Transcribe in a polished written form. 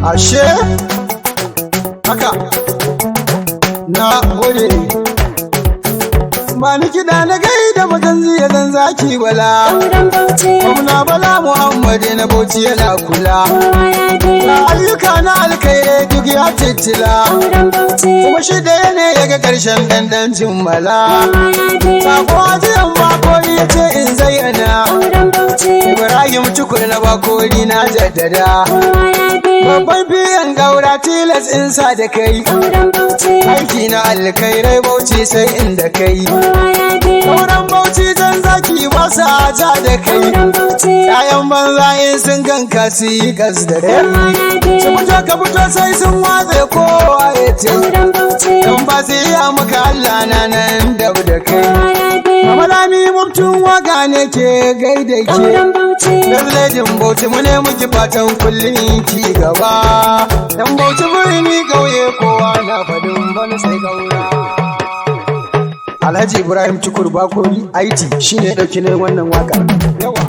Ashe haka na gode. Ba ni kiɗa na gaida mutan ziya zan zaki bala. Ƙauren Bauchi. Gwamna Bala Muhammad na Bauchi yana kula. Kowa ya biya. Ga ayyuka na alkhairai duk ya tittila. Ƙauren Bauchi. Kuma shi ɗaya ne ya ga ƙarshen ɗanɗan jimmala. Kowa ya biya. Sako ajiyan bakori ya ce in zayyana. Ƙauren Bauchi. Ibrahim Tukur na bakori na jaddada. Kowa ya biya. Babban biyan gaura tilas in sa da kai. Ƙauren Bauchi. Aiki na alkhairai Bauchi sai inda kai. Kowa ya biya. Sauran Bauchi zan zaki ba sa ja da kai. Ƙauren Bauchi. Yayan banza in sun ganka su yi gas da kai. Kowa ya biya. Su fito ka fito sai sun watse kowa ya ce. Ƙauren Bauchi. Don ba su iya maka Allah na nan dab da kai. Kowa ya biya. Mama Lami mutum waka ne ke gaida ke. Ƙauren Bauchi. Lallejin Bauchi mu ne muke fatan kullum ci gaba. Dan Bauchi birni ƙauye kowa na faɗin bana sai gaura. Alhaji Ibrahim Tukur Bakori IT shine ya ɗauki ne wannan waka. Yawa.